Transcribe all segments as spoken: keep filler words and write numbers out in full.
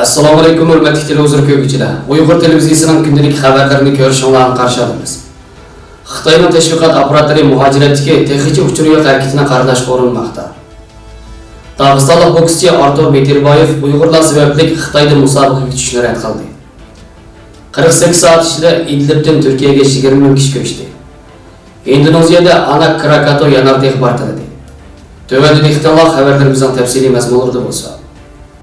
ئەسسالامۇئەلەيكۇم، ھۆرمەتلىك تېلېۋىزور كۆرگۈچىلەر! ئۇيغۇر تېلېۋىزىيىسىنىڭ كۈندىلىك خەۋەرلىرىنى كۆرۈشۈڭلارنى قارشى ئالىمىز. خىتاينىڭ تەشۋىقات ئاپپاراتلىرى مۇھاجىرەتتىكى تېخىچە ئۇچۇرى يوق ھەرىكىتىنى قارىلاشقا ئۇرۇنماقتا. داغىستانلىق بوكسچى ئارتۇر بېتىربايېف ئۇيغۇرلار سەۋەبلىك خىتايدا مۇسابىقىگە چۈشۈشنى رەت قىلدى. قىرىق سەككىز سائەت ئىچىدە ئىدلىبتىن تۈركىيەگە يىگىرمە مىڭ كىشى كۆچتى. ئىندونېزىيەدە ئانا كراكاتو يانارتېغى پارتلىدى. تۆۋەندە دىققىتىڭلار خەۋەرلىرىمىزنىڭ تەپسىلىي مەزمۇنلىرىدا بولسا.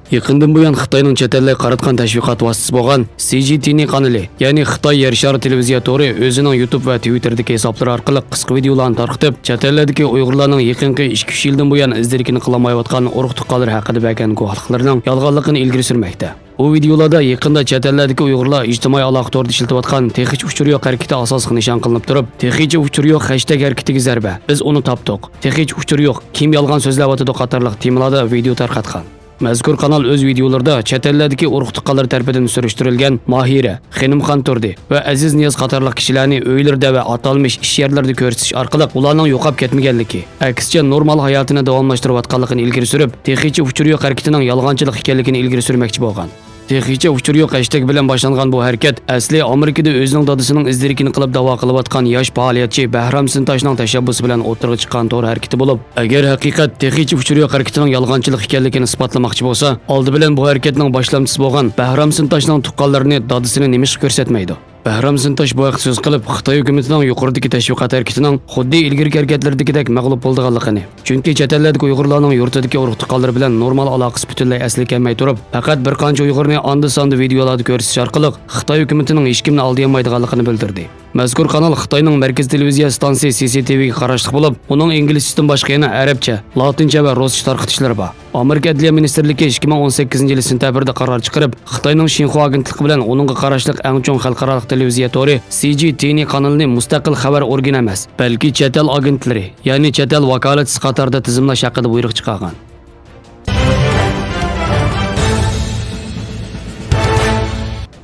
يېقىندىن بۇيان خىتاينىڭ چەت ئەللەرگە قاراتقان تەشۋىقات ۋاسىتىسى بولغان سى جى تى ئېن كانىلى، يەنى خىتاي يەر شارى تېلېۋىزىيە تورى ئۆزىنىڭ يۇتۇب ۋە تىۋىتتېردىكى ھېسابلىرى ئارقىلىق قىسقا ۋىدېئولارنى تارقىتىپ، چەت ئەللەردىكى ئۇيغۇرلارنىڭ يېقىنقى ئىككى ئۈچ يىلدىن بۇيان ئىز-دېرىكىنى قىلالمايۋاتقان ئۇرۇق-تۇغقانلىرى ھەققىدە بەرگەن گۇۋاھلىقلىرىنىڭ يالغانلىقىنى ئىلگىرى سۈرمەكتە. بۇ ۋىدېئولاردا يېقىندا چەت ئەللەردىكى ئۇيغۇرلار ئىجتىمائىي ئالاقە تورىدا ئىشلىتىۋاتقان تېخىچە ئۇچۇرى يوق ھەرىكىتى ئاساسلىق نىشان قىلىنىپ تۇرۇپ، تېخىچە ئۇچۇرى يوق خەشتەگ ھەرىكىتىگە زەربە، بىز ئۇنى تاپتۇق، تېخىچە ئۇچۇرى يوق، كىم يالغان سۆزلەۋاتىدۇ قاتارلىق تېمىلاردا ۋىدېئو تارقاتقان. مەزكۇر قانال ئۆز ۋىدېئولىرىدا چەت ئەللەردىكى ئۇرۇق-تۇغقانلىرى تەرىپىدىن سۈرۈشتۈرۈلگەن ماھىرە، خېنىمخان تۇردى ۋە ئەزىز نىياز قاتارلىق كىشىلەرنى ئۆيلىرىدە ۋە ئاتالمىش ئىش يەرلىرىدە كۆرسىتىش ئارقىلىق ئۇلارنىڭ يوقاپ كەتمىگەنلىكى، ئەكسىچە نورمال ھاياتىنى داۋاملاشتۇرۇۋاتقانلىقىنى ئىلگىرى سۈرۈپ، تېخىچە ئۇچۇرى يوق ھەرىكىتىنىڭ يالغانچىلىق ئىكەنلىكىنى ئىلگىرى سۈرمەكچى بولغان. تېخىچە ئۇچۇرى يوق ھەشتەگ بىلەن باشلانغان بۇ ھەرىكەت ئەسلى ئامېرىكىدا ئۆزىنىڭ دادىسىنىڭ ئىز-دېرىكىنى قىلىپ داۋا قىلىۋاتقان ياش پائالىيەتچى بەھرام سىنتاشنىڭ تەشەببۇسى بىلەن ئوتتۇرىغا چىققان تور ھەرىكىتى بولۇپ، ئەگەر ھەقىقەت تېخىچە ئۇچۇرى يوق ھەرىكىتىنىڭ يالغانچىلىق ئىكەنلىكىنى ئىسپاتلىماقچى بولسا، ئالدى بىلەن بۇ ھەرىكەتنىڭ باشلامچىسى بولغان بەھرام سىنتاشنىڭ تۇغقانلىرىنى، دادىسىنى نېمىشقا كۆرسەتمەيدۇ؟ بەھرام سىنتاش بۇ ھەقتە سۆز قىلىپ، خىتاي ھۆكۈمىتىنىڭ يۇقىرىدىكى تەشۋىقات ھەرىكىتىنىڭ خۇددى ئىلگىرىكى ھەرىكەتلىرىدىكىدەك مەغلۇپ بولىدىغانلىقىنى، چۈنكى چەت ئەللەردىكى ئۇيغۇرلارنىڭ يۇرتىدىكى ئۇرۇق-تۇغقانلىرى بىلەن نورمال ئالاقىسى پۈتۈنلەي ئەسلىگە كەلمەي تۇرۇپ، پەقەت بىر قانچە ئۇيغۇرنى ئاندا-ساندا ۋىدېئولاردا كۆرسىتىش ئارقىلىق خىتاي ھۆكۈمىتىنىڭ ھېچكىمنى ئالدىيالمايدىغانلىقىنى بىلدۈردى. مەزكۇر قانال خىتاينىڭ مەركىزىي تېلېۋىزىيە ئىستانسىسى سى سى تى ۋىگە قاراشلىق بولۇپ، ئۇنىڭ ئىنگلىزچىدىن باشقا يەنە ئەرەبچە، لاتىنچە ۋە رۇسچە تارقىتىشلىرى بار. ئامېرىكا ئەدلىيە مىنىستىرلىكى ئىككى مىڭ ئون سەككىزىنچى يىلى سېنتەبىردە قارار چىقىرىپ، خىتاينىڭ شىنخۇا ئاگېنتلىقى بىلەن ئۇنىڭغا قاراشلىق ئەڭچوڭ خەلقئارالىق تېلېۋىزىيە تورى سى جى تى ئېن كانىلىنى مۇستەقىل خەۋەر ئورگىنى ئەمەس، بەلكى چەت ئەل ئاگېنتلىرى، يەنى چەت ئەل ۋاكالەتچىسى قاتارىدا تىزىملاش ھەققىدە بۇيرۇق چىقارغان.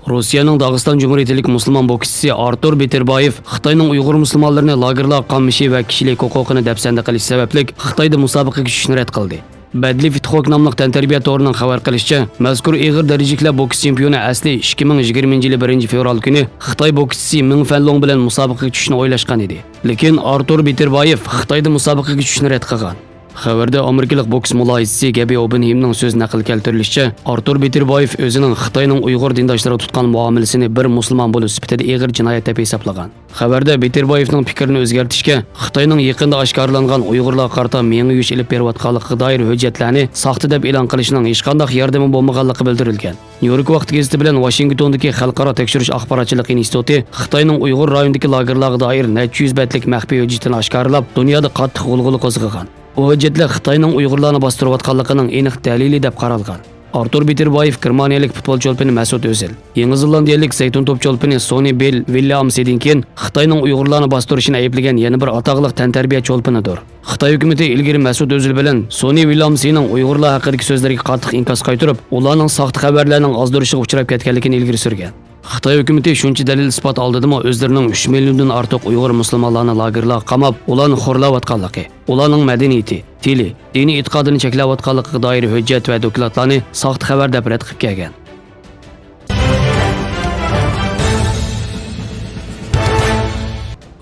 روسىيەنىڭ داغىستان جۇمھۇرىيىتىلىك مۇسۇلمان بوكسچىسى ئارتۇر بېتىربايېف خىتاينىڭ ئۇيغۇر مۇسۇلمانلىرىنى لاگېرلارغا قامىشى ۋە كىشىلىك ھوقۇقىنى دەپسەندە قىلىشى سەۋەبلىك خىتايدا مۇسابىقىگە چۈشۈشنى رەت قىلدى. بەدلى فىتخوك ناملىق تەنتەربىيە تورىنىڭ خەۋەر قىلىشىچە، مەزكۇر ئېغىر دەرىجىلىكلەر بوكس چېمپىيونى ئەسلى ئىككى مىڭ يىگىرمىنچى يىلى بىرىنچى فېۋرال كۈنى خىتاي بوكسچىسى مېڭ فەنلۇڭ بىلەن مۇسابىقىگە چۈشۈشنى ئويلاشقان ئىدى. لېكىن ئارتۇر بېتىربايېف خىتايدا مۇسابىقىگە چۈشۈشنى رەت قىلغان. خەۋەردە ئامېرىكىلىق بوكس مۇلاھىزىچىسى گەبى ئوبېنھېيمنىڭ سۆزى نەقىل كەلتۈرۈلۈشىچە، ئارتۇر بېتىربايېف ئۆزىنىڭ خىتاينىڭ ئۇيغۇر دىنداشلىرىغا تۇتقان مۇئامىلىسىنى بىر مۇسۇلمان بولۇش سۈپىتىدە ئېغىر جىنايەت دەپ ھېسابلىغان. خەۋەردە بېتىربايېفنىڭ پىكرىنى ئۆزگەرتىشكە، خىتاينىڭ يېقىندا ئاشكارىلانغان ئۇيغۇرلارغا قارىتا مېڭە يۇيۇش ئېلىپ بېرىۋاتقانلىقىغا دائىر ھۆججەتلەرنى ساختا دەپ ئېلان قىلىشىنىڭ ھېچقانداق ياردىمى بولمىغانلىقى بىلدۈرۈلگەن. نيۇ يورك ۋاقتى گېزىتى بىلەن ۋاشىنگتوندىكى خەلقئارا تەكشۈرۈش ئاخباراتچىلىق ئىنستىتۇتى خىتاينىڭ ئۇيغۇر رايونىدىكى لاگېرلارغا دائىر نەچچە يۈز بەتلىك مەخپىي ھۆججىتىنى ئاشكارىلاپ، دۇنيادا قاتتىق غۇلغۇلا قوزغىغان. بۇ ھۆججەتلەر خىتاينىڭ ئۇيغۇرلارنى باستۇرۇۋاتقانلىقىنىڭ ئېنىق دەلىلى دەپ قارالغان. ئارتۇر بېتىربايېف گېرمانىيەلىك پۇتبول چولپىنى مەسۇت ئۆزىل، يېڭى زېلاندىيەلىك زەيتۇن توپ چولپىنى سونى بىل ۋىليامسىدىن كېيىن خىتاينىڭ ئۇيغۇرلارنى باستۇرۇشىنى ئەيىبلىگەن يەنە بىر ئاتاقلىق تەنتەربىيە چولپىنىدۇر. خىتاي ھۆكۈمىتى ئىلگىرى مەسۇت ئۆزىل بىلەن سونى ۋىليامسنىڭ ئۇيغۇرلار ھەققىدىكى سۆزلىرىگە قاتتىق ئىنكاس قايتۇرۇپ، ئۇلارنىڭ ساختا خەۋەرلەرنىڭ ئازدۇرۇشىغا ئۇچراپ كەتكەنلىكىنى ئىلگىرى سۈرگەن. خىتاي ھۆكۈمىتى شۇنچە دەلىل-ئىسپات ئالدىدىمۇ ئۆزلىرىنىڭ ئۈچ مىليوندىن ئارتۇق ئۇيغۇر مۇسۇلمانلارنى لاگېرلارغا قاماپ، ئۇلارنى خورلاۋاتقانلىقى، ئۇلارنىڭ مەدەنىيىتى، تىلى، دىنىي ئېتىقادىنى چەكلەۋاتقانلىقىغا دائىر ھۆججەت ۋە دوكلاتلارنى ساختا خەۋەر دەپ رەت قىلىپ كەلگەن.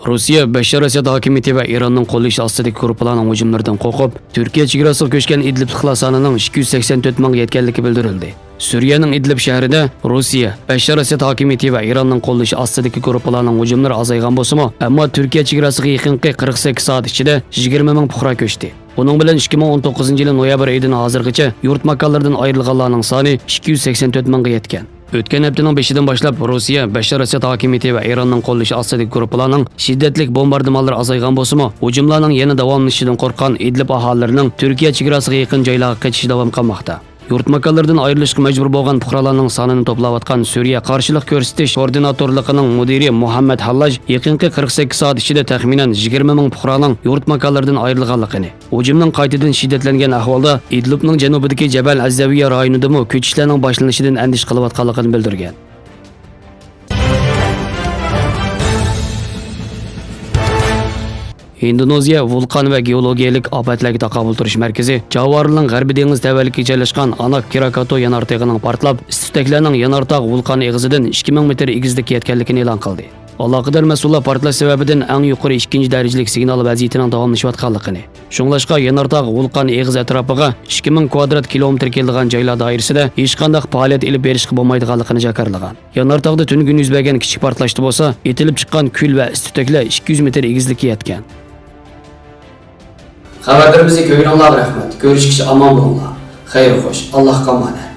روسىيە بەششار ئەسەد ھاكىمىيىتى ۋە ئىراننىڭ قوللىشى ئاستىدىكى گۇرۇپپىلارنىڭ ھۇجۇملىرىدىن قورقۇپ، تۈركىيە چېگراسىغا كۆچكەن ئىدلىبلىقلار سانىنىڭ ئىككى يۈز سەكسەن تۆت مىڭغا يەتكەنلىكى بىلدۈرۈلدى. سۈرىيەنىڭ ئىدلىب شەھىرىدە روسىيە، بەششار ئەسەد ھاكىمىيىتى ۋە ئىراننىڭ قوللىشى ئاستىدىكى گۇرۇپپىلارنىڭ ھۇجۇملىرى ئازايغان بولسىمۇ، ئەمما تۈركىيە چېگراسىغا يېقىنقى قىرىق سەككىز سائەت ئىچىدە يىگىرمە مىڭ پۇقرا كۆچتى. بۇنىڭ بىلەن ئىككى مىڭ ئون توققۇزىنچى يىلى نويابىر ئېيىدىن ھازىرغىچە يۇرت ماكانلىرىدىن ئايرىلغانلارنىڭ سانى ئىككى يۈز سەكسەن تۆت مىڭغا يەتكەن. ئۆتكەن ھەپتىنىڭ بېشىدىن باشلاپ روسىيە، بەششار ئەسەد ھاكىمىيىتى ۋە ئىراننىڭ قوللىشى ئاستىدىكى گۇرۇپپىلارنىڭ شىددەتلىك بومباردىمانلىرى ئازايغان بولسىمۇ، ھۇجۇملارنىڭ يەنە داۋاملىشىشىدىن قورققان ئىدلىب ئاھالىلىرىنىڭ تۈركىيە چېگراسىغا يېقىن جايلارغا قېچىشى داۋام قىلماقتا. يۇرت ماكانلىرىدىن ئايرىلىشقا مەجبۇر بولغان پۇقرالارنىڭ سانىنى توپلاۋاتقان سۈرىيە قارشىلىق كۆرسىتىش كوئوردىناتورلۇقىنىڭ مۇدىرى مۇھەممەد ھاللاج يېقىنقى قىرىق سەككىز سائەت ئىچىدە تەخمىنەن يىگىرمە مىڭ پۇقرانىڭ يۇرت ماكانلىرىدىن ئايرىلغانلىقىنى، ھۇجۇمنىڭ قايتىدىن شىددەتلەنگەن ئەھۋالدا ئىدلىبنىڭ جەنۇبىدىكى جەبەل ئەززەۋىيە رايونىدىمۇ كۆچۈشلەرنىڭ باشلىنىشىدىن ئەندىشە قىلىۋاتقانلىقىنى بىلدۈرگەن. ھىندونېزىيە ۋۇلقان ۋە گېئولوگىيەلىك ئاپەتلەرگە تاقابىل تۇرۇش مەركىزى جاۋارلىنىڭ غەربىي دېڭىز تەۋەلىكىگە جايلاشقان ئاناك كراكاتو يانارتېغىنىڭ پارتلاپ، ئىسسىق تۈتەكلەرنىڭ يانارتاغ ۋۇلقان ئېغىزىدىن ئىككى مىڭ مېتىر ئېگىزلىككە يەتكەنلىكىنى ئېلان قىلدى. ئالاقىدار مەسئۇللار پارتلاش سەۋەبىدىن ئەڭ يۇقىرى ئىككىنچى دەرىجىلىك سىگنال ۋەزىيىتىنىڭ داۋاملىشىۋاتقانلىقىنى، شۇڭلاشقا يانارتاغ ۋۇلقان ئېغىزى ئەتراپىغا ئىككى مىڭ كۋادرات كىلومېتىر كېلىدىغان جايلار دائىرىسىدە ھېچقانداق پائالىيەت ئېلىپ بېرىشقا بولمايدىغانلىقىنى جاكارلىغان. يانارتاغدا تۈنۈگۈن يۈز بەرگەن كىچىك پارتلاشتا بولسا، ئېتىلىپ چىققان كۈل ۋە ئىس تۈتەكلەر ئىككى يۈز مېتىر ئېگىزلىككە يەتكەن. خەۋەرلىرىمىزنى كۆرگىنىڭلارغا رەھمەت. كۆرۈشكىچە ئامان بولۇڭلار. خەير خوش. ئاللاھقا ئامانەت.